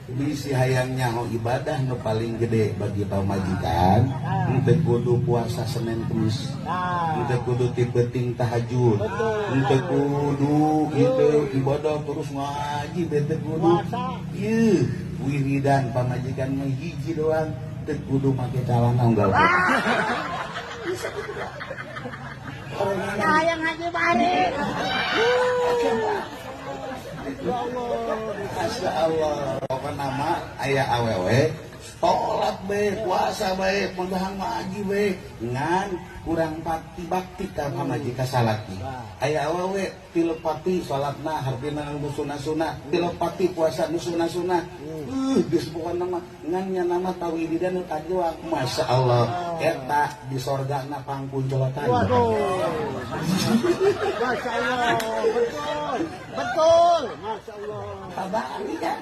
Bisi hayang nyaho ibadah nu paling gede bagi pamajikan, henteu kudu puasa Senin Kemis, henteu kudu ti peuting tahajud, henteu kudu itu ibadah terus ngaji, teu kudu. Ieu wiridan pamajikan mah hiji doang, teu kudu make calana unggal. Bisa gitu lah. Hayang Haji Bari. Ya Allah. Masya Allah. Pokokna nama aya awewe sholat be, puasa be, mendahang ngaji be, ngan kurang bakti bakti ka pamajikan salaki. Aya awewe tilu pati salatna, hartina nu sunah-sunah, tilu pati puasa nu sunah-sunah. Geus pokona mah ngan nya nama tawiridan nu tajuang. Masya Allah, eta di sorgana pangkuncolotan. Waduh. Masya Allah. Betul. Betul. Masya Allah. Kabari kan.